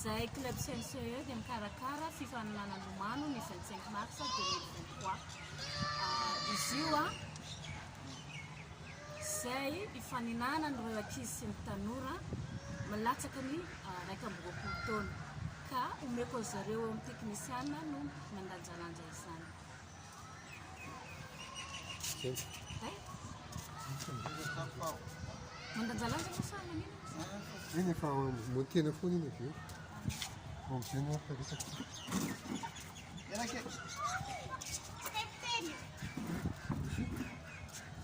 Izahay Club CNCE dia mikarakara fifaninanana lomano ny 25 mars 2023. Izy io izay ifaninanan'ireo ankizy sy ny tanora milatsaka ny 21 taona. Ka omeko an'i zareo eo amin'ny teknisiana no mandanjalanja izany. Mandanjalanja moa sa manino? Iny efa montena foana iny avy eo. Vao amizay no afaka resaka.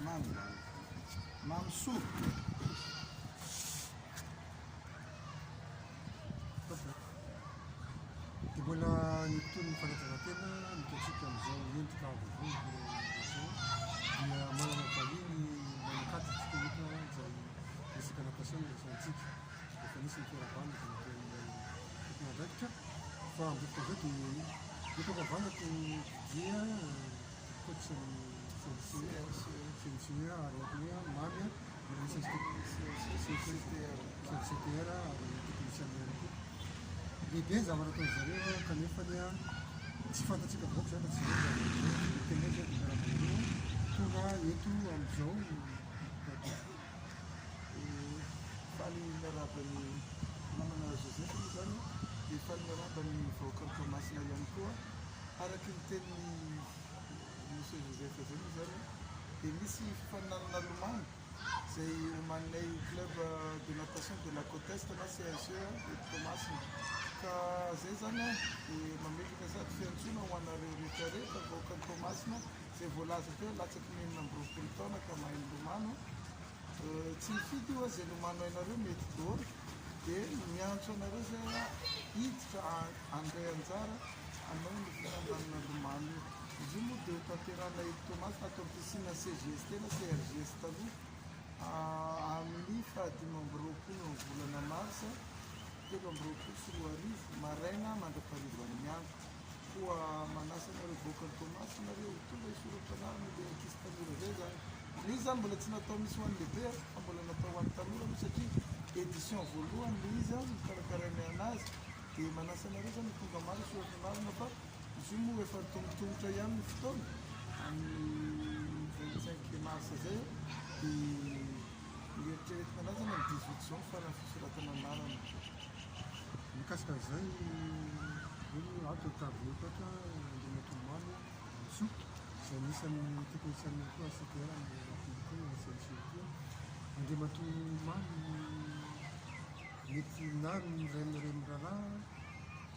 Mamy. Mamy soa. Dia mbola ny tontolon'ny fanatanjahantena no hitantsika amin'izao endrika vaovao izao dia manana vahiny manan-kaja isika eto izay resaka natation no resahantsika. Efa nisy ny fiarahabana izay nataon'ny tompon'andraikitra fa amin'izao fotoana izao dia eto ankavanako Didier coach ny CNCE, CNCE ary ihany koa Mamy CNCTR ary teknisiana ihany koa. Lehibe ny zavatra ataon-dry zareo kanefa tsy fantatsika vahoaka izany fa tsy izay ny zava-dehibe. Ny tena izy dia miarahaba anareo tonga eto amin'izao plateau. Faly miarahaba ny namana Joseph moa izany dia faly miarahaba ny vahoakan'i Toamasina ihany koa. Araka ny tenin'i Monsieur Joseph izay moa izany dia misy fifaninanana lomano izay omaninay Club de natation de la Côte Est na CNCE eto Toamasina. Ka izay izany dia mametraka sady fiantsoana ho anareo rehetra rehetra vahoakan'i Toamasina izay voalaza teo latsaky ny 26 taona ka mahay milomano. Tsy mifidy io izay lomano hainareo mety daholo dia miantso anareo izay hiditra handray anjara hanao ny fifaninanana lomano io. Izy io moa dia ho tanterahina eto Toamasina ato amin'ny piscine CGST na CRGS taloha amin'ny faha-25 ny volana marsa 2023 maraina mandra-paharivan'ny andro. Koa manasa anareo vahoakan'i Toamasina nareo ho tonga hisoratra anarana ilay ankizy tanora izay izany. Ilay izy izany mbola tsy natao misy ho an'ny lehibe fa mbola natao ho an'ny tanora aloha satria édition voalohany ilay izy nokarakarainay anazy dia manasa anareo izany ho tonga maro hisoratra anarana fa Izy io moa efa antomotomotra ihany ny fotoana, amin'ny 25 mars izay dia ny eritreretina anazy zany amin'ny 18 juin ny faran'ny fisoratana anarana. Mikasika an'izay, io ato an-taviny io ato Andriamatoa Mamy Rantsoa, izay anisan'ny teknisianina koa ACTR amin'ny anatin'ny koa CNC koa. Andriamatoa Mamy mety na ny ray aminareo miraharaha,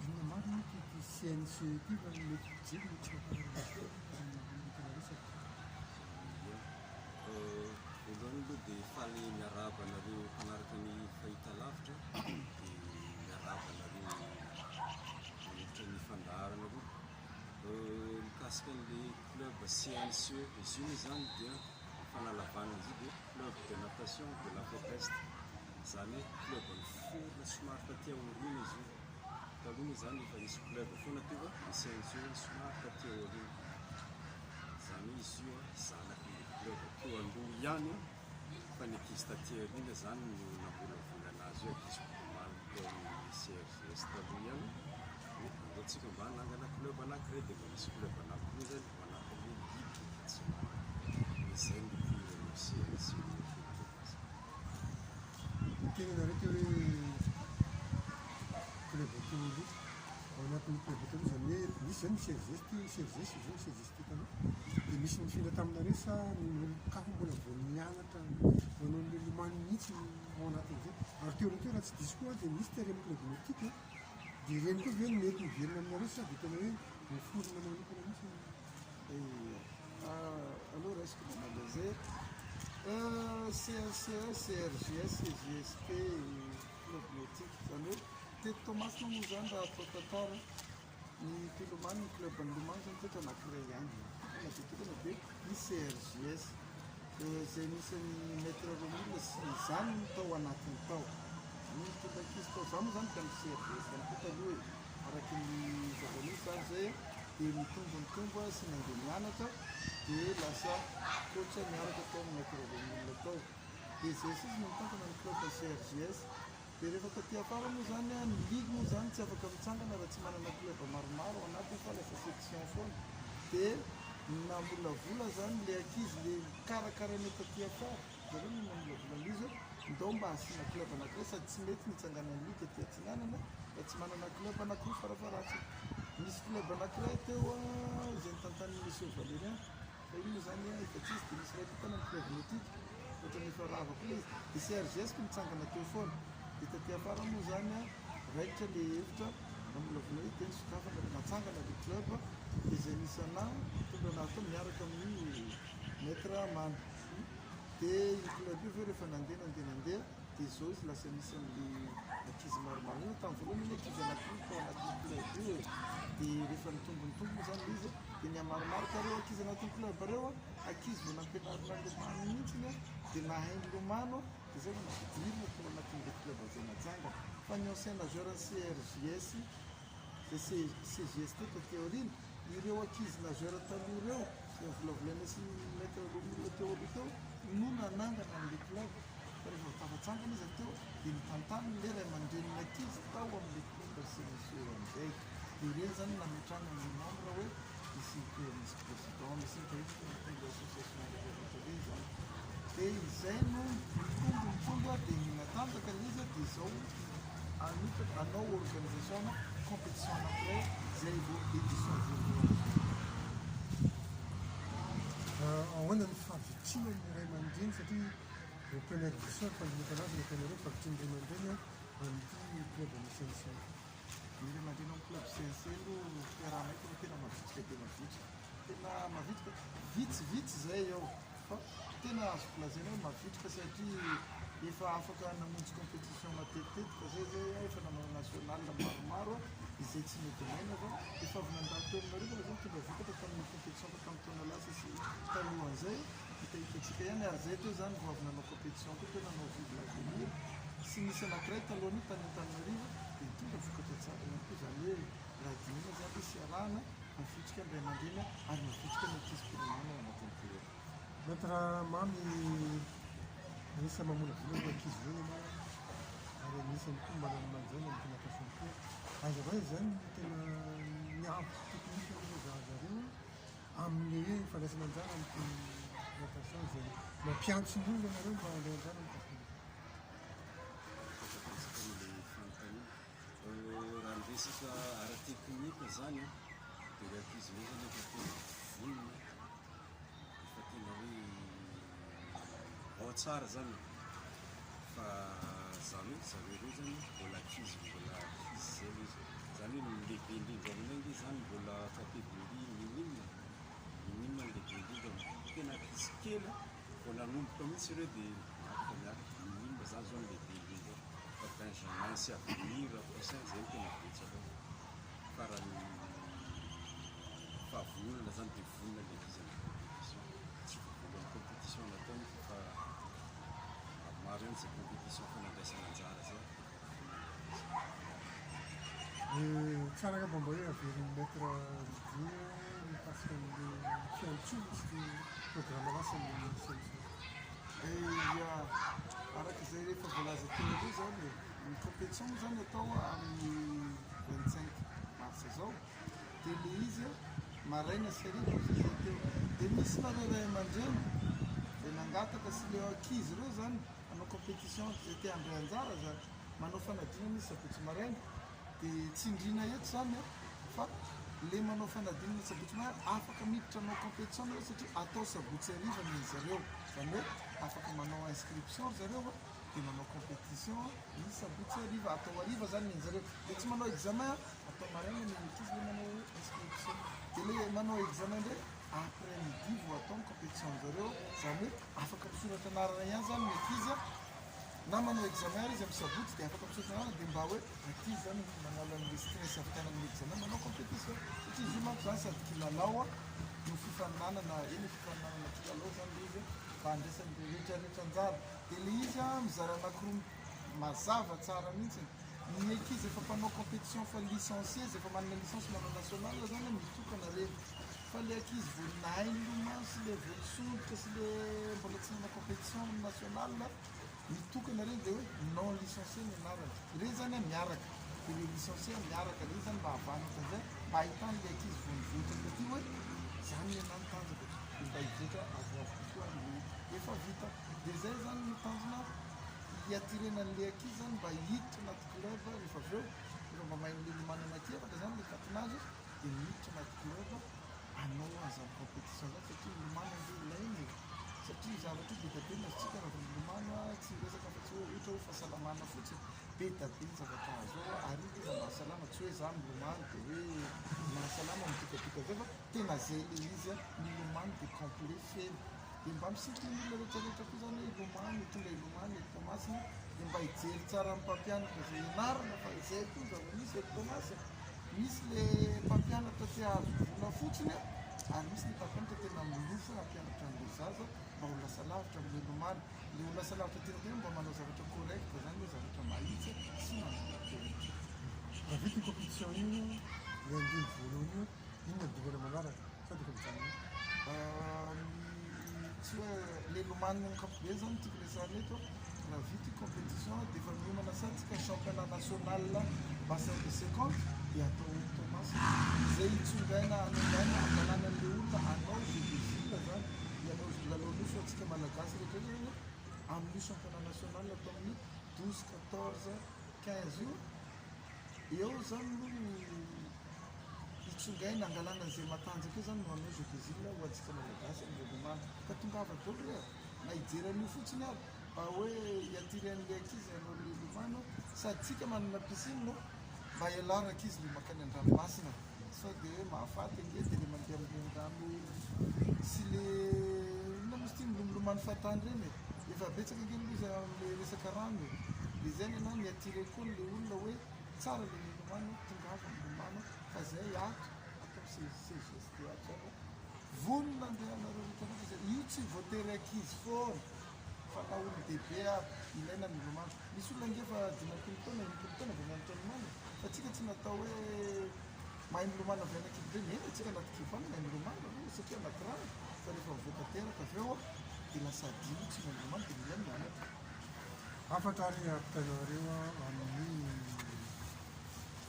inona marina ity CNCE ity fa mety mpijery no tsy mahafantatra ny tena resaka. Ia. Voalohany aloha dia faly miarahaba anareo mpanaraka ny fahitalavitra dia miarahaba anareo manolotra ny fandaharana koa. Mikasika an'ilay club CNCE, izy io moa izany dia ny fanalavana azy io dia club de natation de la côte est. Izany hoe club niforona somary taty aoriana izy io. Taloha moa izany efa nisy club foana teo fa ny CNCE somary taty aoriana. Izany hoe izy io zanaky ny club teo aloha ihany fa ny ankizy taty aoriana izany no namolavola anazy io, ankizy mpilomano teo amin'ny CRGS taloha ihany hoe andao tsika mba hanangana club anankiray dia mba misy club anankiroa izany ao anatin'ny ligue atsinanana. Dia izay no nipoiran'io CNCE io teto Toamasina. Niteny ianareo teo hoe club teo aloha, ao anatin'ny club teo aloha izany hoe nisy izany ny CRGS ty, CRGS izao CRGS ty taloha, dia misy nifindra taminareo sa ny olon-kafa mbola vao nianatra nanao an'ilay lomano mihitsy no ao anatin'izay? Ary teo aloha teo raha tsy diso koa aho dia nisy tery amin'ny club nautique an, dia ireny koa ve no mety miverina aminareo sa dia tena hoe voaforona manokana mihitsy? Ia. Aleo raisiko mamaly an'izay. CNCE, CRGS, CGST, Club Nautique. Izany hoe teto Toamasina moa izany raha atao tantara, ny mpilomano, ny club nilomano izany teto anankiray ihany. Tokana dia tokana dia ny CRGS. Izay nisy an'i Maître Romile sy ny zanany tao anatiny tao. Izany hoe nitondra ankizy tao. Izaho moa izany mpianatry CRGS ihany koa taloha e. Araka ny zava-nisy izany izay dia nitombo nitombo aho sy nandeha nianatra dia lasa coach niaraka tao amin'ny Maître Romile tao. Dia izay sisa no nitantana ny club CRGS. Dia rehefa taty afara moa zany a, ny ligue moa zany tsy afaka mitsangana raha tsy manana club maromaro ao anatiny fa lasa section foana. Dia namolavola zany le ankizy le karakaraina taty afara, zareo no namolavola an'izy hoe ndao mba asiana club anankiray, sady tsy mety ny hitsanganan'ny ligue aty Atsinanana raha tsy manana club anankiroa farafaharatsiny. Nisy club anankiray teo a, izay notantanin'i Monsieur Valérien, fa iny moa zany efa tsy izy, dia nisy iray koa tany amin'ny club nautique, ohatran'ny efa rava koa ilay izy. Dia CRGS ko nitsangana teo foana. Dia taty afara moa zany a, raikitra ilay hevitra namolavola hoe dia nisokafana, natsangana ilay club, dia izay nisy anà tonga anà tao miaraka amin'ny maître Mamy. Dia io club io avy eo rehefa nandeha nandeha nandeha, dia izao izy lasa misy an'ilay ankizy maromaro io. Tamin'ny voalohany aloha ankizy anankiroa tao anatin'ny club io e. Dia rehefa nitombo nitombo moa zany ilay izy, dia nihamaromaro ka ireo ankizy anatin'ny club ireo, ankizy vao nampianarina lomano mihitsy dia nahay nilomano, dia izay vao nampidirina tao anatin'ilay club izay natsangana. Fa ny ancien nageur ny CRJS, izay CJST taty aoriana, ireo ankizy nageur taloha ireo, izay novolavolaina sy maître Romule teo aloha teo, no nanangana an'ilay club. Fa rehefa tafatsangana izy avy teo, dia notantaniny ilay ray aman-drenin'ny ankizy tao amin'ilay club sy monsieur amin'izay. Dia ireny izany no nametrahana ny membre hoe misy misy président, misy ny association rehetra ireny izany. Dia izay no nitombo nitombo dia ninatanjaka ilay izy dia izao hametraka hanao organisation compétition anankiray izay vao édition voalohany. Ahoana ny fahavitrihan'ny ray aman-dreny satria vao première édition ny fandinihana anazy no ataonareo, fahavitrihan'ny ray aman-dreny amin'ity club misy an'ity. Ny ray aman-dreny ao amin'ny club CNC aloha fiaraha-maika aloha tena mavitrika dia mavitrika, tena mavitrika, vitsivitsy izay eo fa tena azoko lazaina hoe mavitrika satria efa afaka namonjy compétition matetitetika zay zay aho, efa nanao national maromaro izay tsy nodemaina fa efa avy nandalo teo aminareo fa zay tonga vokatra tamin'ny compétition fa tamin'ny taona lasa sy talohan'izay hitahitantsika ihany ary zay teo zany vao avy nanao compétition koa teo nanao vive l'avenir sy nisy anankiray talohan'io tany Antananarivo dia nitondra vokatra tsara ihany koa, izany hoe raha dinihina zany hoe fiarahana mavitrika ny ray aman-dreny ary mavitrika ny ankizy mpilomano ao anatin'ny club. Maître Mamy, anisan'ny mamolavola ireo ankizy ireo ianao ary anisan'ny koa manana an'izany amin'ny natation koa. Aiza ho aiza izany no tena miampy teknika ireo zaza ireo amin'ny hoe fandraisana anjara amin'ity natation izay mampiantso ny olona ianareo mba handray anjara amin'ny Misaotra betsaka amin'ilay fanontaniana. Raha ny resaka ara-teknika izany an, dia ilay ankizy ireo izany efa tena vonona, efa tena hoe ao tsara izany e. Fa izany hoe zareo ireo izany mbola ankizy, mbola ankizy izay ilay izy. Izany hoe ny lehibe indrindra aminay ange izany mbola catégorie minime, minime ny lehibe indrindra aminy. Tena ankizy kely vao nanomboka mihitsy ireo dia miaraka miaraka, minime izany izao ny lehibe indrindra ao. Fa benjamin sy avenir, poussin izay no tena betsaka ao. Fa raha ny fahavononana izany dia vonona ny ankizy amin'ny compétition. Tsy vao voalohany compétition nataony fa maromaro ihany izay compétition efa nandraisana anjara izay dia efa vonona ny ankizy. Tsara angamba mba hoe averin'ny maître Didier mikasika an'ilay fiantsoana sy ny programme lasa ny CMC. Ia, araka izay efa voalaza teo aloha izany e, ny compétition moa izany atao amin'ny 25 mars izao, dia ilay izy maraina sy hariva hozy izay teo, dia misy nareo ray aman-dreny izay nangataka sy ilay ankizy ireo izany hanao compétition izay te handray anjara izany, manao fanadinana izy sabotsy maraina, dia tsindriana eto izany fa le manao fanadinana sabotsy maraina afaka miditra hanao compétition nareo satria atao sabotsy hariva ny zareo, izany hoe afaka manao inscription ry zareo dia manao compétition ny sabotsy hariva, atao hariva zany ny zareo, dia tsy manao examen atao maraina ny ankizy le manao inscription, dia le manao examen indray après midi vao atao ny compétition zareo, izany hoe afaka misoratra anarana ihany zany ny ankizy na manao examen ary izy amin'ny sabotsy dia afaka misoratra anarana dia mba hoe aty zany manala an'le stress avy tany amin'ny examen manao compétition satria izy io manko zany sady kilalao no fifaninanana, eny fifaninanana kilalao zany le izy mba handraisan'ny rehetra rehetra anjara dia le izy mizara anankiroa mazava tsara mihitsy ny ankizy efa mpanao compétition fa licencié izay efa manana licence manao national zany mitokana reny fa le ankizy vao nahay nilomano sy le vao nisondrotra sy le mbola tsy nanao compétition national. Mitokana ireny dia hoe non licencié ny anarany. Ireny izany an miaraka. Dia ilay licencié miaraka ireny izany mba hahavahana ohatran'izay, mba ahitan'ilay ankizy vao nivoatra taty hoe izany ny anah ny tanjako e. Dia mba hivoatra avoavo kokoa ny efa vita. Dia izay izany no tanjona hi-attirer-na an'ilay ankizy izany mba hiditra anaty club rehefa avy eo. Rehefa mba mahay milomano anankiefatra izany ilay patinage dia miditra anaty club hanao an'izany compétition izany satria milomano ange ilaina e. Satria io zavatra io be dia be ny azontsika raha vao milomano a, tsy miresaka afa-tsy hoe ohatra hoe fahasalamana fotsiny, be dia be ny zavatra azo ao ary io ilay mahasalama, tsy hoe za milomano dia hoe mahasalama midikadika izay fa tena zay ilay izy a, milomano dia complet, feno. Dia mba misintona ny olona rehetra rehetra koa izany hoe hilomano, tonga hilomano eto Toamasina, dia mba hijery tsara ny mpampianatra izay ianarana fa izay koa ny zava-misy eto Toamasina, misy le mpampianatra te hahazo vola fotsiny a, Ary misy ny mpampianatra tena milofo hampianatra an'ilay zaza mba ho lasa lavitra amin'ilay lomano. Ilay ho lasa lavitra tena tena mba manao zavatra correct zany hoe zavatra mahitsy sy manara-penitra. Raha vita io compétition io, ilay andiany voalohany io, inona ny dingana manaraka? Sa dia efa mijanona eo? Ny tsy hoe ilay lomano amin'ny ankapobeny zany no tiako resahana eto, raha vita io compétition dia efa miomana sady tsika championnat national bassin de 50 dia atao eto Toamasina izay hitsongaina hanongaina hangalana an'ilay olona hanao jeux des îles zany hianao lalao nosy ho antsika malagasy rehetra rehetra zany amin'io championnat national atao amin'ny 12 14 15 io eo zany no hitsongaina hangalana an'izay matanjaka eo zany no hanao jeux des îles ho antsika malagasy amin'ireo lomano ka tongava daholo re na hijery an'io fotsiny ary mba hoe hi-attirer an'ilay ankizy hanao le lomano sady tsika manana piscine mba ialà rankizy le makany an-dranomasina sao de hoe mahafaty ange de le mandeha amin'ireny rano sy le inona moa izy ity milomilomano fahatany ireny e efa betsaka ange ny loza amin'le resaka rano e de zay ny anah mi-attirer koa an'le olona hoe tsara le milomano tongava milomano fa zay ato ato amin'ny CGST ato zany Vonona andeha anareo rehetra rehetra izay. Io tsy voatery ankizy foana fa na olon-dehibe ary ilaina ny milomano. Misy olona ange efa 50 taona, 60 taona vao mianatra milomano e. Fa tsika tsy natao hoe mahay milomano avy any ankibo be. Mety antsika anaty kibo any mahay milomano aloha satria anaty rano fa rehefa mivoaka teraka avy eo dia lasa adino tsy mahay milomano dia mila mianatra. Hafatra ary ampitainareo amin'ny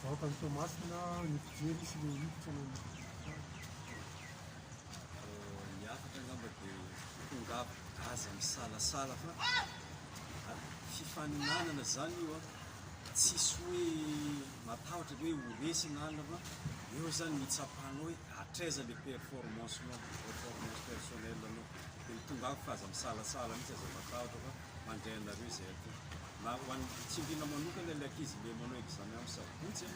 vahoakan'i Toamasina, ny mpijery sy ny hiditra ny. Ny hafatra angamba dia tongava aza misalasala fa fifaninanana izany io an, tsisy hoe matahotra hoe ho resy na anona fa eo izany ny hitsapanao hoe hatraiza le performance-nao, performance personnelle-nao, dia tongava fa aza misalasala mihitsy, aza matahotra fa mandray anareo izay aty. Na ho an'ny tsindriana manokana ilay ankizy le manao examen amin'ny sabotsy an,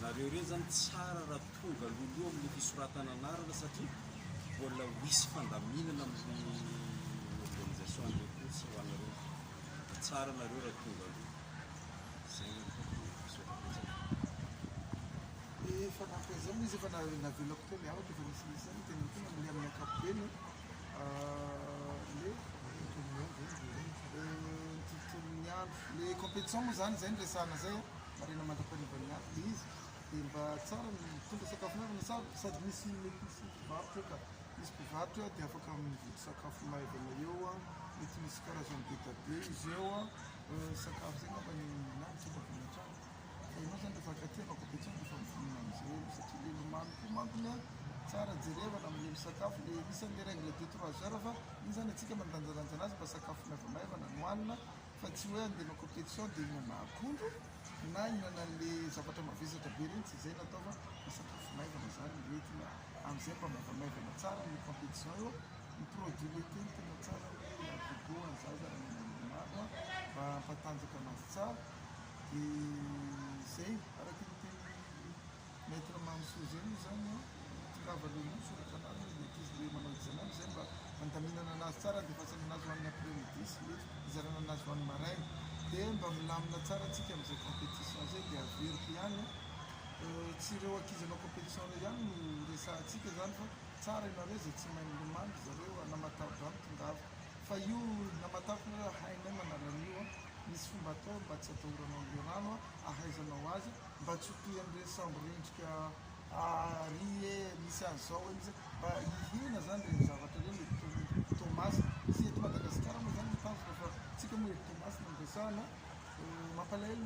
nareo ireny izany tsara raha tonga alohaloha amin'ny fisoratana anarana satria mbola ho hisy fandaminana amin'ny organisation an'ilay course ho anareo. Tsara nareo raha tonga aloha. Izay no misaotra betsaka. Efa nampiasa moa izy efa navelako teo le havako efa nisinisy ihany tena tena le amin'ny ankapobeny le tontolon'ny andro le compétition moa zany zay no resahana zay maraina mandra-paharivan'ny andro le izy Dia mba tsara ny mitondra sakafo maivana sa sady misy mety misy mpivarotra eo ka. Misy mpivarotra eo dia afaka mividy sakafo maivana eo an, mety misy karazany be dia be izy eo an, sakafo zay angamba ny na mitondra avy any an-trano. Fa ianao zany rehefa akaty hanao compétition dia efa mivonona amin'izay aloha satria le lomano koa mankony an, tsara jerevana amin'le misakafo le misy an'le règle de trois heures fa iny zany antsika mandanjalanja anazy mba sakafo maivamaivana no hanina fa tsy hoe andeha hanao compétition dia hihinana akondro. Na hihinana an'le zavatra mavesatra be ireny tsy izay no atao fa ny sakafo maivana izany no entina amin'izay mba maivamaivana tsara ny compétition eo, ny produit laitier no tena tsara hoe agogo an'ny zaza raha mihinana ronono mba hampatanjaka anazy tsara dia izay araka ny tenin'i Maître Mamison izay moa izany an, tongava aloha aloha misoratra anarana ny ankizy le manao examen amin'izay mba handaminana anazy tsara handefasana anazy ho an'ny après midi sy le hizarana anazy ho an'ny maraina dia mba milamina tsara tsika amin'izay compétition izay dia averiko ihany an, tsy ireo ankizy hanao compétition ireo ihany no resahantsika izany fa tsara ianareo izay tsy mahay milomano ry zareo na mataho-drano tongava fa io na matahotra nareo hainay manala an'io an, misy fomba atao mba tsy atahoranao an'ilay rano an, ahaizanao azy. Mba tsy ho toy an'ireny sambo rendrika ary e, misy an'izao e, misy mba hihena zany ireny zavatra ireny eto Toamasina. Tsy eto Madagasikara moa izany no tanjona fa tsika moa eto Toamasina no resahana. Mampalahelo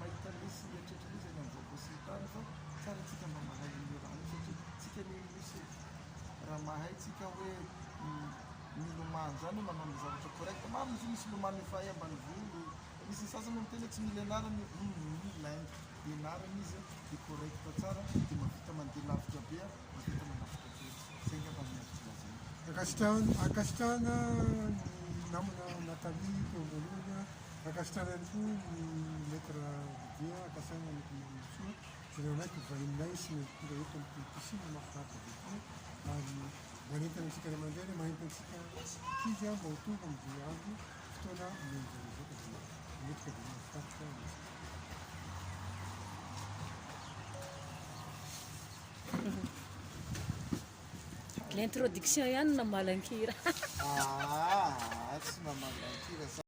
mahita an'ilay mieritreritra an'ilay izy any amin'ny vaovao sy ny tariny fa tsara tsika mba mahay an'io rano io satria tsika anie nosy e. Raha mahay tsika hoe milomano izany hoe manao ny zavatra correct. Marina izy io misy lomano efa hay ambanivolo, misy ny sasany moa miteny hoe tsy mila ianarana io, humm mila hein, ianarana izy dia correct tsara dia mahavita mandeha lavitra be, mahavita manavotra be. Izay angamba no azoko lazaina. Ankasitrahana ankasitrahana ny namana Nathalie teo am-boalohany, ankasitrahana ihany koa ny Maître Didier, ankasitrahana ny Maître Mamonjisoa izay nanaiky ho vahininay sy tonga eto amin'ity piscine mahafinaritra be ity ary manentana antsika ray aman-dreny, manentana antsika ankizy mba ho tonga amin'izay andro fotoana omen'izay izao ka dia mametraka dia mahafinaritra antsika. L'introduction ihany no namalan-kira. Ah, tsy namalan-kira.